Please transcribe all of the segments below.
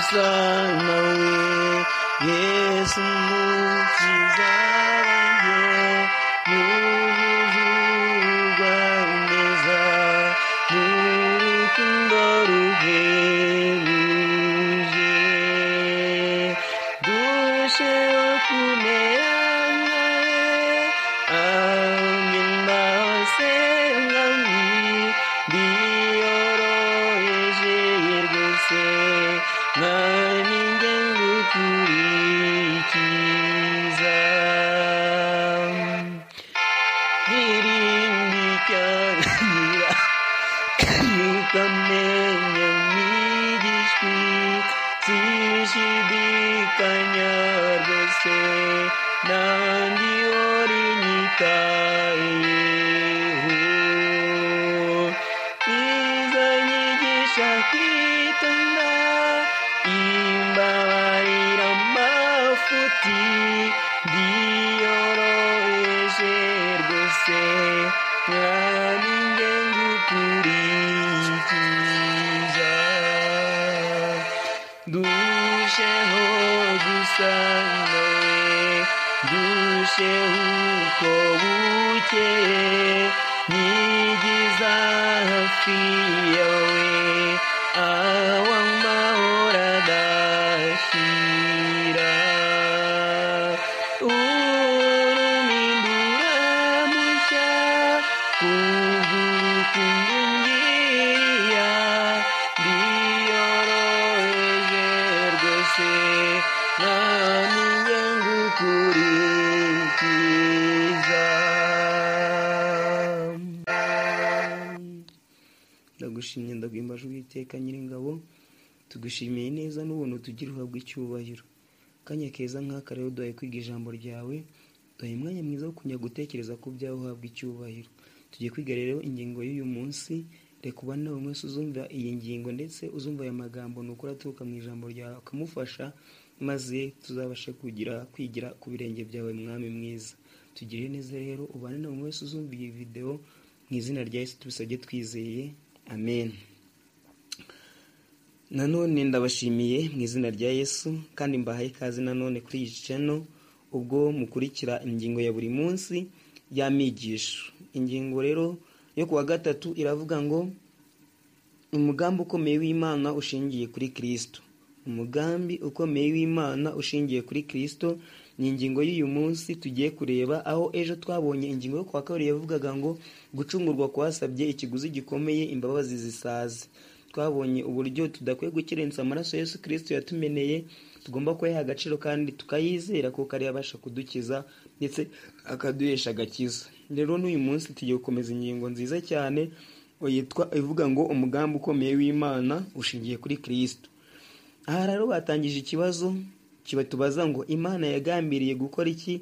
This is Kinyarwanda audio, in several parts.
gusa nawe, Yesu umukiza wanjye, nyuzuza ubugwaneza n'urukundo ruhebuje. Ndusheho kumera nkawe, aho ngenda hose Mwami, ndiyoroheje rwose, Mwami njye ngukurikiza. Irindi cyanira ukamenya n'igishwi, sinshidikanya rwose, nanjye ihora inyitayeho. Izanyigisha kwitonda, imbabarira amafuti, ndiyoroheje rwose, Mwami njye ngukurikiza. Ndusheho gusa nawe, ndusheho uko bukeye, nyigiza hafi yawe, aho amahoro adashira. Urumpindura mushya kubw'urukundo ungiriya, ndiyoroheje rwose, Mwami njye ngukurikiza. Ndagushimye, ndaguhimbaje Uwiteka Nyiringabo, tugushimiye neza n'ubuntu tugira, uhabwa icyubahiro. Akanya keza nk'aka rero duhaye kwiga ijambo ryawe, duhaye umwanya mwiza wo kujya gutekereza ku byawe, uhabwa icyubahiro. Tugiye kwiga rero ingingo y'uyu munsi. Reka ubane nawe wese uzumva iyi ngingo, ndetse uzumva aya magambo ni ukuri aturuka mu ijambo ryawe akamufasha, maze tuzabashe kugira kwigira ku birenge byawe, Mwami mwiza. Tugirire neza rero, ubane nawe wese uzumva iyi videwo, mu izina rya Yesu tubisabye twizeye, amen. Nanone ndabashimiye mu izina rya Yesu, kandi mbahaye ikaze nanone kuri iyi channel, ubwo mukurikira ingingo ya buri munsi y'amigisho. Ingingo rero yo kuwa gatatu iravuga ngo umugambi ukomeye w'Imana ushingiye kuri Kristo. Umugambi ukomeye w'Imana ushingiye kuri Kristo ni ingingo y'uyu munsi tugiye kureba, aho ejo twabonye ingingo yo kuwa kabiri yavugaga ngo gucungurwa kwasabye ikiguzi gikomeye, imbabazi zisaze. Twabonye uburyo tudakwiye gukerensa amaraso Yesu Kristo yatumeneye, tugomba kuyaha agaciro kandi tukayizera, kuko ariyo abasha kudukiza ndetse akaduhesha agakiza. Rero n'uyu munsi tugiye gukomeza ingingo nziza cyane yitwa ivuga ngo umugambi ukomeye w'Imana ushingiye kuri Kristo. Aha rero batangije ikibazo kibatubaza ngo Imana yagambiriye gukora iki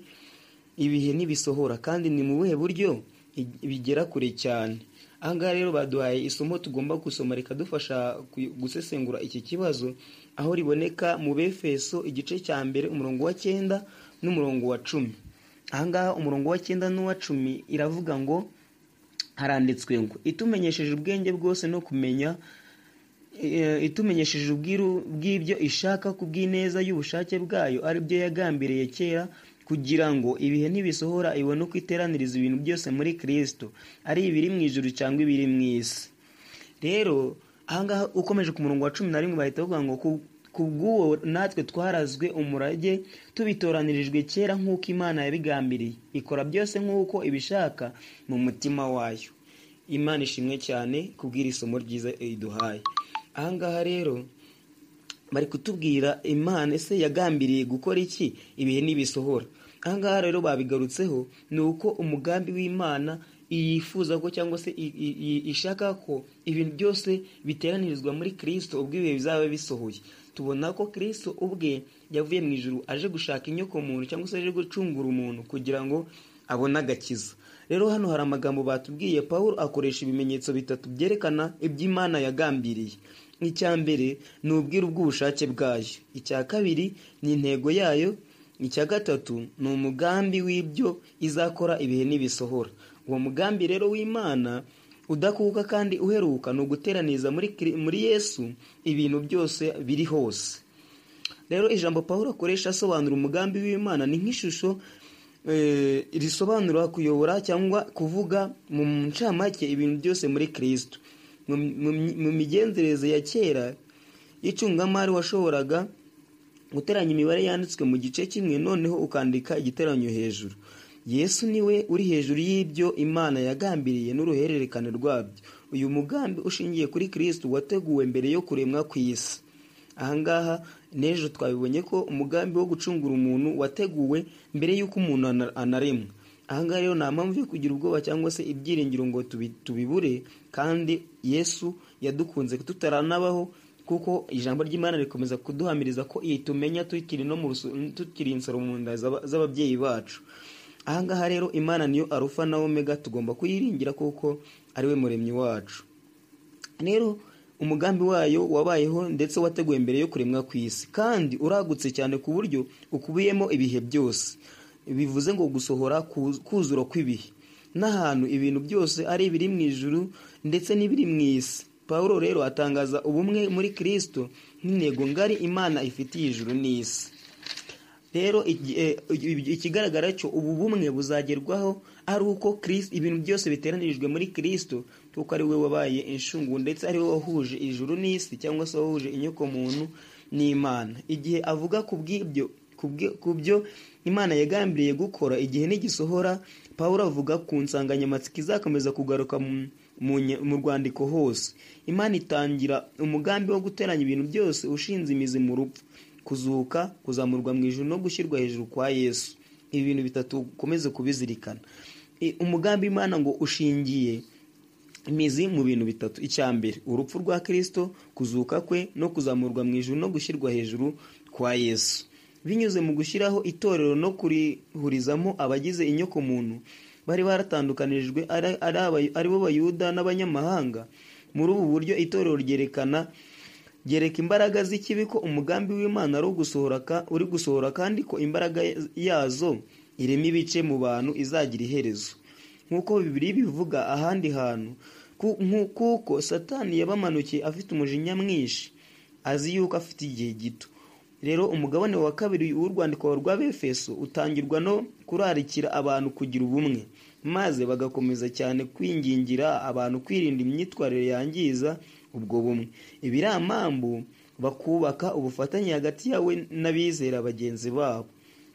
ibihe ntibisohora, kandi ni mu buhe buryo bigera kure cyane. Aha ngaha rero baduhaye isomo tugomba gusoma rikadufasha gusesengura iki kibazo, aho riboneka mu Befeso igice cya 1 umurongo wa 9 n'umurongo wa 10. Aha ngaha umurongo wa 9 n'uwa 10 iravuga ngo haranditswe ngo itumenyesheje ubwenge bwose no kumenya, itumenyesheje ubwiru bw'ibyo ishaka ku bw'ineza y'ubushake bwayo, ari byo yagambiriye kera, kugira ngo ibihe nibisohora ibone uko iteraniriza ibintu byose muri Kristo, ari ibiri mu ijuru cyangwa ibiri mu isi. Rero ahangaha ukomeje ku murongo wa 11 bahita bavuga ngo kubw'uwo natwe twarazwe umurage, tubitoranirijwe kera nk'uko Imana yabigambiriye, ikora byose nk'uko ibishaka mu mutima wayo. Imana ishimwe cyane kubw'iri somo ryiza iduhaye. Ahangaha rero bari kutubwira Imana ese yagambiriye gukora iki ibihe nibisohora. Ahangaha rero babigarutseho ni uko umugambi w'Imana yifuza ko cyangwa se ishaka ko ibintu byose biteranirizwa muri Kristo ubwo ibihe bizaba bisohoye. Tubona ko Kristo ubwe yavuye mu ijuru aje gushaka inyoko muntu, cyangwa se aje gucungura umuntu kugira ngo abone agakiza. Rero hano hari amagambo batubwiye. Pawulo akoresha ibimenyetso bitatu byerekana iby'Imana yagambiriye. Icya mbere ni ubwiru bw'ubushake bwayo, icya kabiri ni intego yayo, icya gatatu ni umugambi w'ibyo izakora ibihe nibisohora. Uwo mugambi rero w'Imana udakuka kandi uheruka ni uguteraniriza muri Yesu ibintu byose biri hose. Rero ijambo Pawulo akoresha asobanura umugambi w'Imana ni nk'ishusho risobanura kuyobora cyangwa kuvuga mu ncamake ibintu byose muri Kristo. Mu migenzereze ya kera y'icungamari washoboraga guteranya imibare yanditswe mu gice kimwe, noneho ukandika igiteranyo hejuru. Yesu niwe uri hejuru y'ibyo Imana yagambiriye n'uruhererekane rwabyo. Uyu mugambi ushingiye kuri Kristo wateguwe mbere yo kuremwa kw'isi. Ahangaha n'ejo twabibonye ko umugambi wo gucungura umuntu wateguwe mbere y'uko umuntu anaremwa. Ahangaha rero nta mpamvu yo kugira ubwoba cyangwa se ibyiringiro ngo tubibure, kandi Yesu yadukunze tutaranabaho, kuko ijambo ry'Imana rikomeza kuduhamiriza ko itumenya tukiri no tukiri insoro mu nda z'ababyeyi bacu. Ahangaha rero Imana niyo Arufa na Omega, tugomba kuyiringira kuko ari we muremyi wacu. Rero umugambi wayo wabayeho ndetse wateguwe mbere yo kuremwa kw'isi, kandi uragutse cyane ku buryo ukubiyemo ibihe byose. Bivuze ngo gusohora kuzura kw'ibihe n'ahantu ibintu byose ari ibiri mu ijuru ndetse n'ibiri mu isi. Pawulo rero atangaza ubumwe muri Kristo nk'intego ngari Imana ifitiye ijuru n'isi. Rero ikigaragara cyo ubu bumwe buzagerwaho ari uko Kristo, ibintu byose biteranirijwe muri Kristo, kuko ari we wabaye inshungu ndetse ari we wahuje ijuru n'isi, cyangwa se wahuje inyoko muntu n'Imana. Igihe avuga ku bw'ibyo ku byo Imana yagambiriye gukora igihe nigisohora, Pawulo avuga ku nsanganyamatsiko izakomeza kugaruka mu rwandiko hose. Imana itangira umugambi wo guteranya ibintu byose ushinze imizi mu rupfu, kuzuka, kuzamurwa mu ijuru no gushyirwa hejuru kwa Yesu. Ibi bintu bitatu ukomeze kubizirikana. Umugambi Imana ngo ushingiye imizi mu bintu bitatu. Icya mbere, urupfu rwa Kristo, kuzuka kwe no kuzamurwa mu ijuru no gushyirwa hejuru kwa Yesu. Binyuze mu gushyiraho itorero no kurihurizamo abagize inyoko muntu bari baratandukanijwe ari bo Bayuda n'abanyamahanga. Muri ubu buryo itorero ryerekana ryereka imbaraga z'ikibi ko umugambi w'Imana ari uri gusohora, kandi ko imbaraga yazo irema ibice mu bantu izagira iherezo. Nk'uko Bibiliya bivuga ahandi hantu, kuko Satani yabamanukiye afite umujinya mwinshi, azi yuko afite igihe gito. Rero umugabane wa kabiri w'urwandiko rw'Abefeso utangirwa no kurarikira abantu kugira ubumwe, maze bagakomeza cyane kwingingira abantu kwirinda imyitwarire yangiza ubwo bumwe. Ibiramambu bakubaka ubufatanye hagati yawe n'abizera bagenzi babo.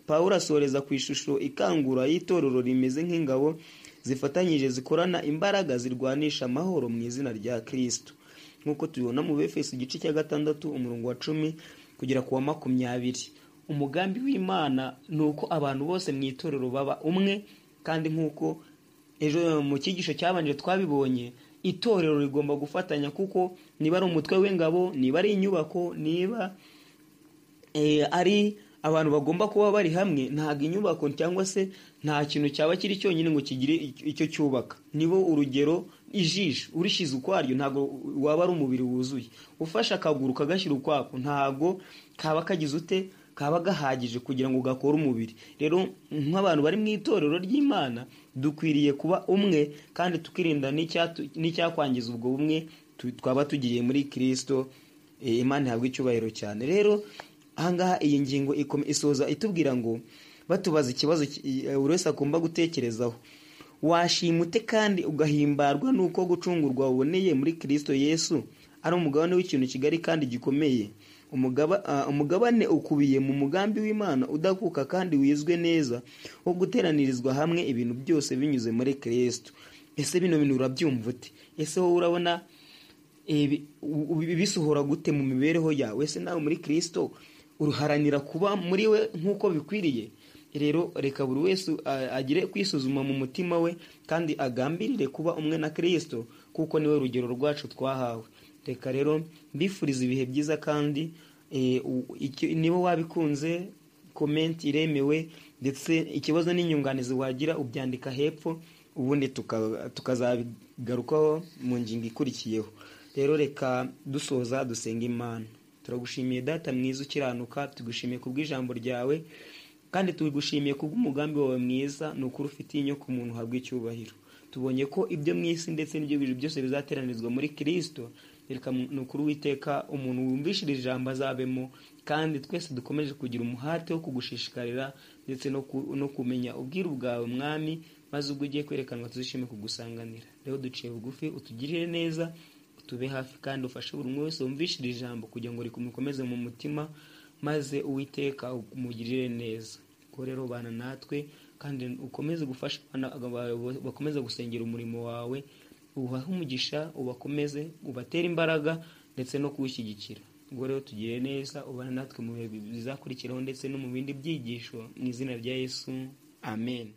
Pawulo asoreza ku ishusho ikangura y'itorero rimeze nk'ingabo zifatanyije zikorana imbaraga zirwanisha amahoro mu izina rya Kristo, nk'uko tubibona mu Befeso igice cya 6 umurongo wa 10 kugera ku wa 20. Umugambi w'Imana ni uko abantu bose mu itorero baba umwe, kandi nk'uko ejo mu cyigisho cyabanje twabibonye, itorero rigomba gufatanya, kuko niba ari umutwe w'ingabo, niba ari inyubako, niba ari abantu bagomba kuba bari hamwe, ntabwo inyubako cyangwa se nta kintu cyaba kiri cyonyine ngo kigire icyo cyubaka. Nibo urugero ijisho urishize ukwaryo ntabwo waba ari umubiri wuzuye. Ufashe akaguru kagashyira ukwako ntabwo kaba kagize ute, kaba gahagije kugira ngo gakore umubiri. Rero nk'abantu bari mu itorero ry'Imana dukwiriye kuba umwe, kandi tukirinda n'icyakwangiza ubwo bumwe twaba tugiye muri Kristo. Imana ihabwa icyubahiro cyane. Rero ahangaha iyi ngingo isoza itubwira ngo batubaza ikibazo buri wese agomba gutekerezaho. Washima ute kandi ugahimbarwa nuko gucungurwa waboneye muri Kristo Yesu ari umugabane w'ikintu kigari kandi gikomeye. Umugabane ukubiye mu mugambi w'Imana udakuka kandi wizwe neza wo guteranirizwa hamwe ibintu byose binyuze muri Kristo. Ese bino bintu urabyumva ute? Ese wowe urabona bisohora gute mu mibereho yawe? Ese nawe muri Kristo uruharanira kuba muri we nk'uko bikwiriye? Rero reka buri wese agire kwisuzuma mu mutima we, kandi agambirire kuba umwe na Kristo, kuko niwe rugero rwacu twahawe. Reka rero mbifuriza ibihe byiza, kandi niba wabikunze comment iremewe, ndetse ikibazo n'inyunganizi wagira ubyandika hepfo, ubundi tukazabigarukaho mu ngingo ikurikiyeho. Rero reka dusoza dusenga Imana. Turagushimiye Data mwiza ukiranuka, tugushimiye kubw'ijambo ryawe, kandi tugushimiye kubw'umugambi wawe mwiza, ni ukuri ufitiye inyoko umuntu uhabwa icyubahiro. Tubonye ko ibyo mu isi ndetse n'ibyo bintu byose bizateranizwa muri Kristo, Reka ni ukuri Uwiteka umuntu wumvishije ijambo azabemo, kandi twese dukomeje kugira umuhate wo kugushishikarira ndetse no kumenya ubwiru bwawe Mwami, maze ubwo ugiye kwerekanwa tuzishime kugusanganira. Rero duciye bugufi, utugirire neza, utube hafi, kandi ufashe buri umwe wese wumvishije ijambo kugira ngo rimukomeze mu mutima, maze Uwiteka umugirire neza. Ko rero bana natwe, kandi ukomeze gufasha abana bawe bakomeze gusengera umurimo wawe, ubahe umugisha, ubakomeze, ubatere imbaraga ndetse no kuwushyigikira. Ubwo rero tugire neza, ubana natwe mu bihe bizakurikiraho ndetse no mu bindi byigisho, mu izina rya Yesu, amen.